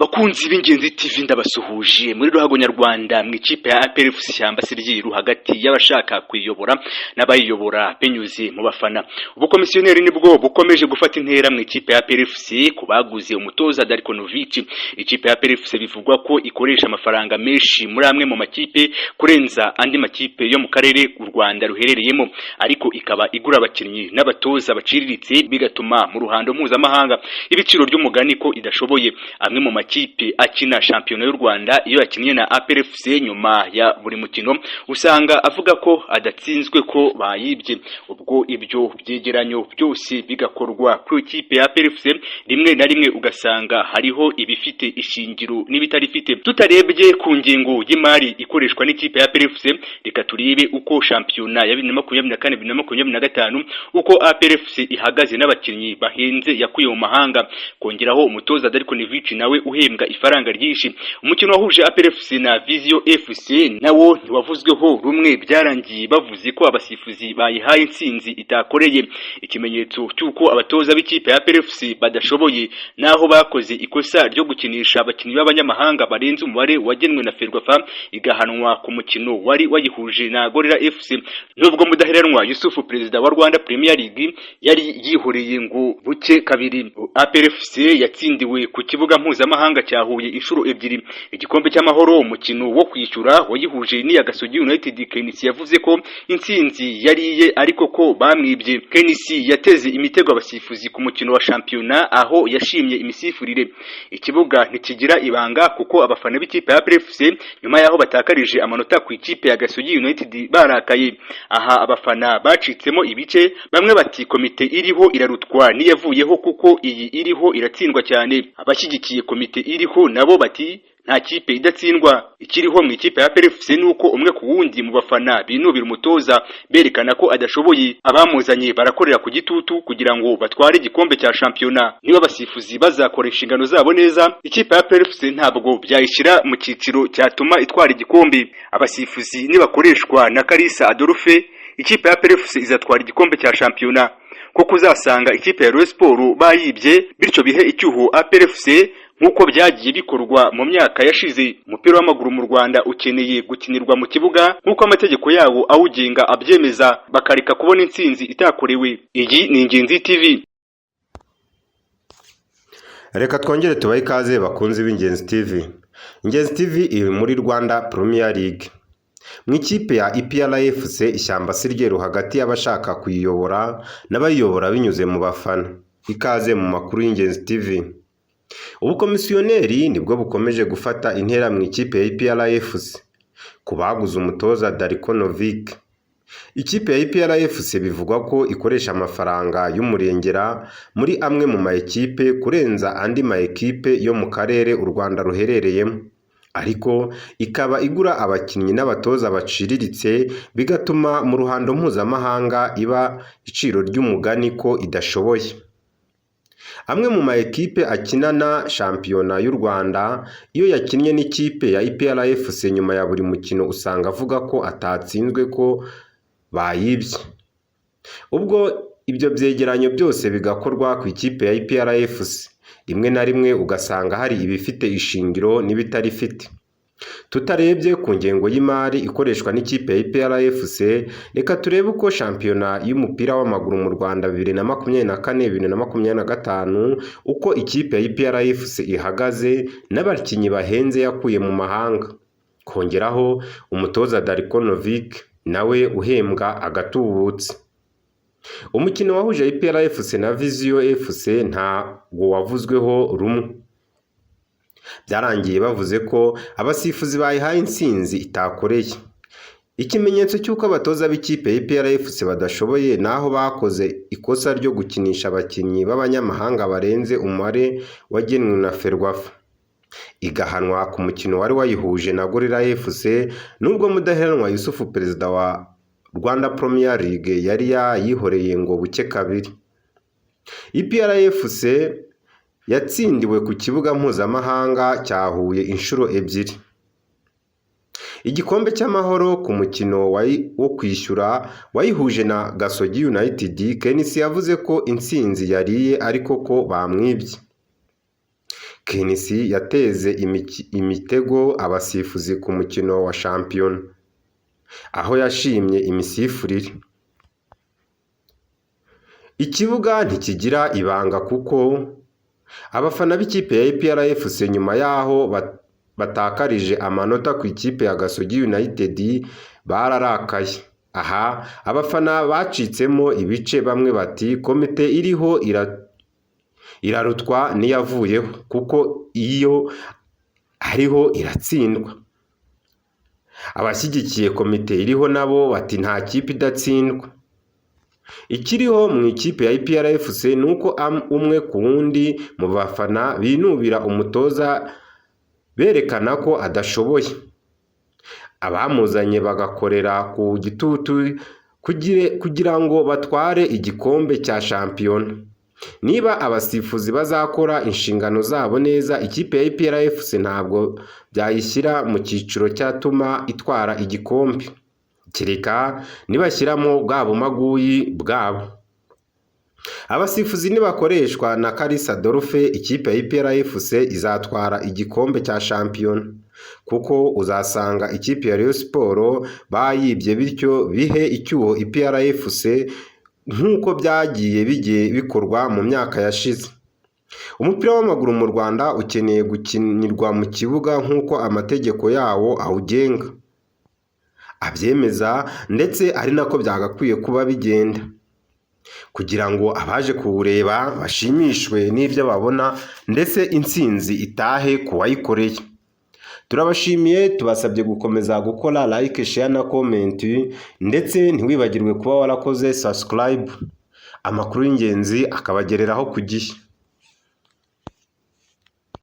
Bakunzi b'Ingenzi TV, ndabasuhuje. Muri ruhago nyarwanda, mu ikipe ya APR FC, ishyamba si ryiru hagati y'abashaka kuyiyobora n'abayiyobora binyuze mu bafana. Ubukomisiyoneri nibwo bukomeje gufata intera mu ikipe ya APR FC ku baguze umutoza Darko Novic. Ikipe ya APR FC bivugwa ko ikoresha amafaranga menshi muri amwe mu makipe kurenza andi makipe yo mu karere u Rwanda ruherereyemo, ariko ikaba igura abakinnyi n'abatoza baciriritse, bigatuma mu ruhando mpuzamahanga ibiciro ry'umugani ko idashoboye. Amwe mu makipe akina shampiyona y'u Rwanda, iyo yakinnye na APR FC, nyuma ya buri mukino usanga avuga ko adatsinzwe, ko bayibye. Ubwo ibyo byegeranyo byose bigakorwa ku ikipe ya APR FC, rimwe na rimwe ugasanga hariho ibifite ishingiro n'ibitarifite. Tutarebye ku ngingo y'imari ikoreshwa n'ikipe ya APR FC, reka turebe uko shampiyona ya 2024 2025, uko APR FC ihagaze n'abakinnyi bahenze yakuye mu mahanga, kongeraho umutoza Darko Novic nawe uhembwa ifaranga ryinshi. Umukino wahuje APR FC na Vision FC nawo ntiwavuzweho rumwe. Byarangiye bavuze ko abasifuzi bayihaye intsinzi itakoreye. Ikimenyetso cy'uko abatoza b'ikipe ya APR FC badashoboye, naho bakoze ikosa ryo gukinisha abakinnyi b'abanyamahanga barenze umubare wagenwe na FERWAFA, igahanwa ku mukino wari wayihuje na Gorilla FC, nubwo Mudaheranwa Yusufu, perezida wa Rwanda Premier League, yari yihoreye ngo buke kabiri. APR FC yatsindiwe ku kibuga mpuzamahanga cya Huye inshuro ebyiri, igikombe cy'amahoro. Umukino wo kwishyura wayihuje n'iya Gasogi United, KNC yavuze ko intsinzi yariye ariko ko bamwibye. KNC yateze imitego abasifuzi ku mukino wa shampiyona, aho yashimye imisifurire. Ikibuga ntikigira ibanga, kuko abafana b'ikipe ya APR FC nyuma y'aho batakarije amanota ku ikipe ya Gasogi United barakaye. Aha abafana bacitsemo ibice, bamwe bati komite iriho irarutwa n'iyavuyeho kuko iyi iriho iratsindwa cyane. Abashyigikiye komite iriho nabo bati nta kipe idatsindwa. Ikiriho mu ikipe ya APR FC ni uko umwe ku wundi mu bafana binubira umutoza, berekana ko adashoboye. Abamuzanye barakorera ku gitutu kugira ngo batware igikombe cya shampiyona. Niba abasifuzi bazakora inshingano zabo neza, ikipe ya APR FC ntabwo byayishyira mu cyiciro cyatuma itwara igikombe. Abasifuzi nibakoreshwa na Kalisa Adolphe, ikipe ya APR FC izatwara igikombe cya shampiyona, kuko uzasanga ikipe ya Rayon Sports bayibye, bityo bihe icyuho APR FC nk'uko byagiye bikorwa mu myaka yashize. Umupira w'amaguru mu Rwanda ukeneye gukinirwa mu kibuga nk'uko amategeko yawo awugenga abyemeza, bakareka kubona intsinzi itakorewe. Iyi ni Ingenzi TV. Reka twongere tubahe ikaze, bakunzi b'Ingenzi TV. Ingenzi TV iri muri Rwanda Premier League. Mu ikipe ya APR FC, ishyamba si ryeru hagati y'abashaka kuyiyobora n'abayiyobora binyuze mu bafana. Ikaze mu makuru y'Ingenzi TV. Ubukomisiyoneri nibwo bukomeje gufata intera mu ikipe ya APR FC ku baguze umutoza Darko Novic. Ikipe ya APR FC bivugwa ko ikoresha amafaranga y'umurengera muri amwe mu ma ekipe kurenza andi ma ekipe yo mu karere u Rwanda ruherereyemo, ariko ikaba igura abakinnyi n'abatoza baciriritse, bigatuma mu ruhando mpuzamahanga iba iciro ry'umugani ko idashoboye. Amwe mu ma ekipe akinana shampiyona y'u Rwanda, iyo yakinnye n'ikipe ya APR FC, nyuma ya buri mukino usanga avuga ko atatsinzwe, ko bayibye. Ubwo ibyo byegeranyo byose bigakorwa ku ikipe ya APR FC, rimwe na rimwe ugasanga hari ibifite ishingiro n'ibitarifite. Tutarebye ku ngengo y'imari ikoreshwa n'ikipe ya APR FC, reka turebe uko shampiyona y'umupira w'amaguru mu Rwanda 2024 2025, uko ikipe ya APR FC ihagaze n'abakinnyi bahenze yakuye mu mahanga, kongeraho umutoza Darko Novic nawe uhembwa agatubutse. Umukino wahuje APR FC na Vision FC ntabwo wavuzweho rumwe. Byarangiye bavuze ko abasifuzi bayihaye intsinzi itakoreye. Ikimenyetso cy'uko abatoza b'ikipe ya APR FC badashoboye, ni aho bakoze ikosa ryo gukinisha abakinnyi b'abanyamahanga barenze umubare wagenwe na FERWAFA, igahanwa ku mukino wari wayihuje na Gorilla FC, nubwo Mudaheranwa Yusufu, perezida wa Rwanda Premier League, yari yayihoreye ngo buke kabiri. APR FC yatsindiwe ku kibuga mpuzamahanga cya Huye inshuro ebyiri. Igikombe cy'Amahoro ku mukino wo kwishyura wayihuje na Gasogi United, KNC yavuze ko intsinzi yariye ariko ko bamwibye. KNC yateze imitego abasifuzi ku mukino wa shampiyona, aho yashimye imisifurire. Ikibuga ntikigira ibanga kuko abafana b'ikipe ya APR FC nyuma y'aho batakarije amanota ku ikipe ya Gasogi United bararakaye. Aha abafana bacitsemo ibice, bamwe bati komite iriho irarutwa n'iyavuyeho kuko iyo ariho iratsindwa. Abashyigikiye komite iriho nabo bati nta kipe idatsindwa. Ikiriho mu ikipe ya APR FC ni uko umwe ku wundi mu bafana binubira umutoza berekana ko adashoboye. Abamuzanye bagakorera ku gitutu kugira ngo batware igikombe cya shampiyona. Niba abasifuzi bazakora inshingano zabo neza, ikipe ya APR FC ntabwo byayishyira mu cyiciro cyatuma itwara igikombe. Kereka nibashyiramo bwa bumaguyi bwabo. Abasifuzi nibakoreshwa na Kalisa Adolphe, ikipe ya APR FC izatwara igikombe cya shampiyona, kuko uzasanga ikipe ya Rayon Sports bayibye, bityo bihe icyuho APR FC nk'uko byagiye bigiye bikorwa mu myaka yashize. Umupira w'amaguru mu Rwanda ukeneye gukinirwa mu kibuga nk'uko amategeko yawo awugenga abyemeza, ndetse ari nako byagakwiye kuba bigenda kugira ngo abaje kuwureba bashimishwe n'ibyo babona, ndetse intsinzi itahe ku wayikoreye. Turabashimiye, tubasabye gukomeza gukora like, share na comment, ndetse ntiwibagirwe kuba warakoze subscribe, amakuru y'ingenzi akabagereraho ku gihe.